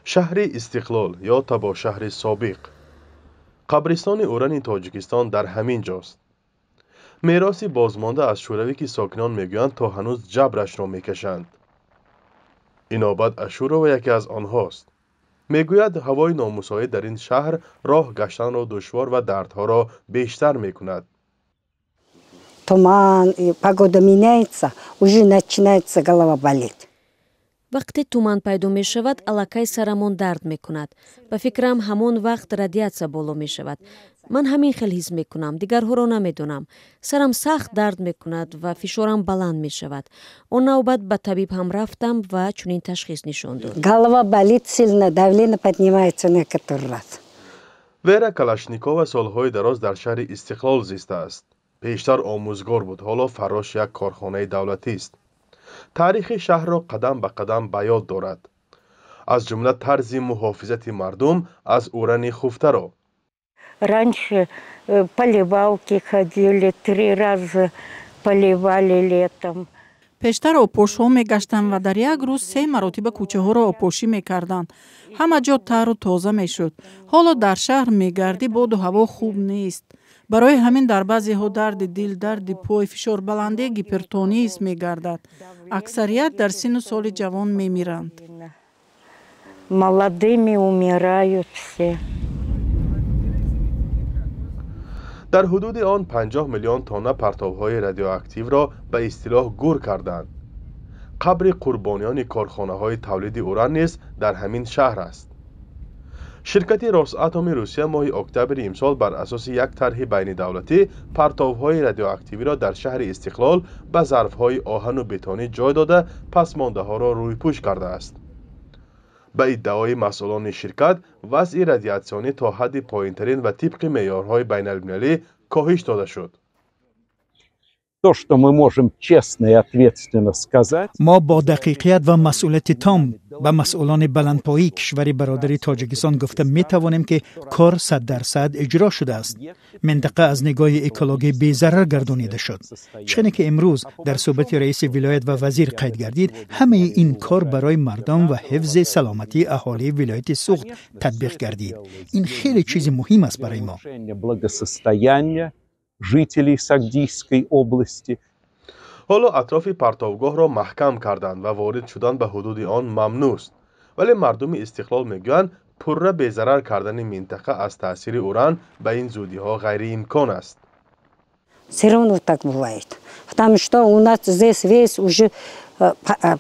Шаҳри Истиқлол ё Табошаҳри собиқ. Қабристони урани Тоҷикистон дар ҳамин ҷост. Мероси бозмонда аз шӯравӣ, ки сокинон мегӯянд, то ҳанӯз ҷабрашро мекашанд. Инобат Ашурова яке аз онҳост. Мегӯяд, ҳавои номусоид дар ин шаҳр роҳ гаштанро душвор ва дардҳоро бештар мекунад. Туман, погода меняется, уже начинается голова болеть. Вақте туман пайдо мешавад, аллакай сарамон дард мекунад. Ба фикрам, ҳамон вақт радиатсия боло мешавад. Ман ҳамин хел ҳис мекунам, дигарҳоро намедонам. Сарам сахт дард мекунад ва фишорам баланд мешавад. Он навбат ба табиб ҳам рафтам ва чунин ташхис нишон дод. Голова болит сильно, давление поднимается некоторый раз. Вера Калашникова солҳои дароз дар шаҳри Истиқлол зистааст. Пештар омӯзгор буд, ҳоло фарроши як корхонаи давлатист. Таърихи шаҳрро қадам ба қадам ба ёд дорад, аз ҷумла тарзи муҳофизати мардум аз урани хуфтаро. Раньше поливалки ходили, три раза поливали летом. Пештар обпошҳо мегаштанд ва дар як рӯз се маротиба кӯчаҳоро обпошӣ мекарданд. Ҳама ҷо тару тоза мешуд. Ҳоло дар шаҳр мегардӣ, боду ҳаво хуб нест. Барои ҳамин дар баъзеҳо дарди дил, дарди пой, фишорбаландӣ, гипертонӣ ҳис мегардад. Аксарият дар синну соли ҷавон мемиранд. Молодыми умирают все. Дар ҳудуди он 50 миллион тонна партовҳои радиоактивро ба истилоҳ гур карданд. Қабри қурбониёни корхонаҳои тавлиди уран низ дар ҳамин шаҳр аст. Ширкати Росатоми Русия моҳи октябри имсол бар асоси як тарҳи байнидавлатӣ партовҳои радиоактивиро дар шаҳри Истиқлол ба зарфҳои оҳану бетонӣ ҷой дода, пасмондаҳоро рӯйпӯш кардааст. Ба иддаои масъулони ширкат, вазъи радиатсионӣ то ҳадди поинтарин ва тибқи меъёрҳои байналмилалӣ коҳиш дода шуд. То, что мы можем честно и ответственно сказать. Мо бо дақиқият ва масъулияти том ба масъулони баландпоии кишвари бародари Тоҷикистон гуфта метавонем, ки кор 100% иҷро шудааст. Минтақа аз нигоҳи экологӣ безарар гардонида шуд. Чине ки имрӯз дар суҳбати раиси вилоят ва вазир қайд гардид, ҳамаи ин кор барои мардум ва ҳифзи саломатии аҳолии вилояти Суғд татбиқ гардид. Ин хеле чизи муҳим аст барои мо. Благосостояния жителей Согдийской области. Ҳоло атрофи партовгоҳро маҳкам карданд ва ворид шудан ба ҳудуди он мамнӯъст, вале мардуми Истиқлол мегӯянд, пурра безарар кардани минтақа аз таъсири уран ба ин зудиҳо ғайриимкон аст. Все равно так бывает, потому что у нас здесь весь уже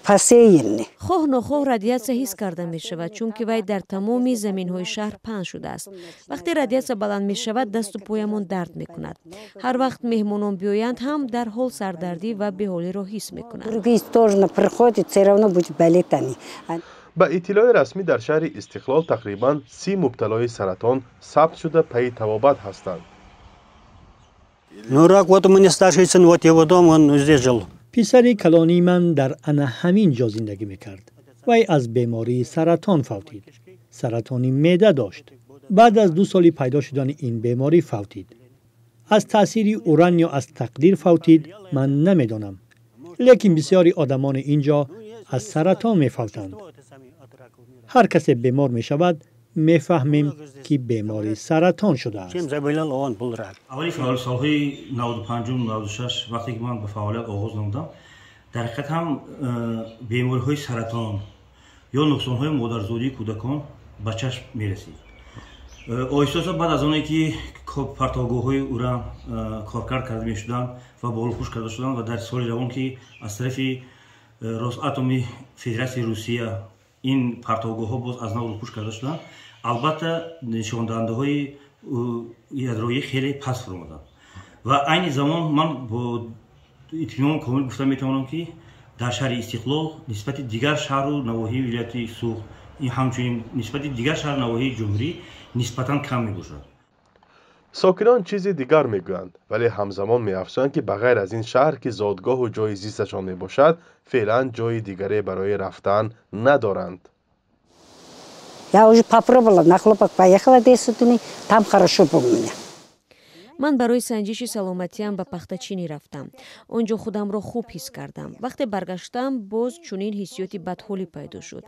посеянный. Хоҳ нохоҳ радиатсия ҳис карда мешавад, чунки вай дар тамоми заминҳои шаҳр паҳн шудааст. Вақте радиатсия баланд мешавад, дасту поямон дард мекунад. Ҳар вақт меҳмонон биёянд ҳам, дар ҳол сардардӣ ва беҳолиро ҳис мекунанд. Другие стороны приходят, все равно будет болеть они. Ба иттилои расмӣ, дар шаҳри Истиқлол тақрибан 30 мубталои саратон сабт шуда, пайи табобат ҳастанд. Ну, рак, вот у меня старший сын, вот его дом, он здесь жил. Писари калонии ман дар ана ҳамин ҷо зиндагӣ мекард. Вай аз бемории саратон фавтид. Саратони меъда дошт. Баъд аз 2 соли пайдо шудани ин беморӣ фавтид. Аз таъсири уран ё аз тақдир фавтид, ман намедонам, лекин бисёри одамони ин ҷо аз саратон мефавтанд. Ҳар касе бемор мешавад, мефаҳмем, ки бемори саратон шудааст. Чем заболел, он был рак. Аввали солҳои 95, 96, вақте ки ман ба фаъолият оғоз намудам, дар ҳақиқат ҳам бемориҳои саратон ё нуқсонҳои модарзодии кӯдакон ба чашм мерасид. Оҳиста оҳиста, баъд аз оне ки партовгоҳҳои уран коркард карда мешуданд ва болопӯш карда шуданд ва дар соли равон, ки аз тарафи Росатоми Федератсияи Русия ин партовгоҳҳо боз аз нав рӯпӯш карда шуданд, албатта, нишондиҳандаҳои ядроӣ хеле паст фуромаданд. Ва айни замон ман бо итминони комил гуфта метавонам, ки дар шаҳри Истиқлол нисбати дигар шаҳру навоҳии вилояти Суғд, ҳамчунин нисбати дигар шаҳру навоҳии ҷумҳурӣ нисбатан кам мебошад. Сокинон чизи дигар мегӯянд, вале ҳамзамон меафзоянд, ки ба ғайр аз ин шаҳр, ки зодгоҳу ҷои зисташон мебошад, феълан ҷои дигаре барои рафтан надоранд. Я уже попробовала, на хлопок поехала 10 дней, там хорошо было у меня. Ман барои санҷиши саломатиам ба Пахтачинӣ рафтам. Он ҷо худамро хуб ҳис кардам. Вақте баргаштам, боз чунин ҳиссиёти бадҳолӣ пайдо шуд.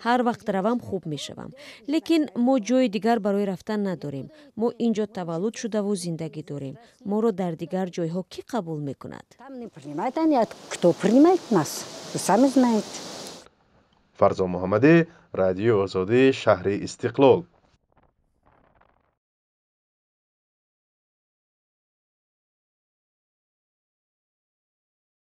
Ҳар вақт равам, хуб мешавам. Лекин мо ҷои дигар барои рафтан надорем. Мо ин ҷо таваллуд шудаву зиндагӣ дорем. Моро дар дигар ҷойҳо кӣ қабул мекунад? Кто принимает нас, вы сами знаете. Фарзон Муҳаммадӣ, Радиои Озодӣ, шаҳри Истиқлол.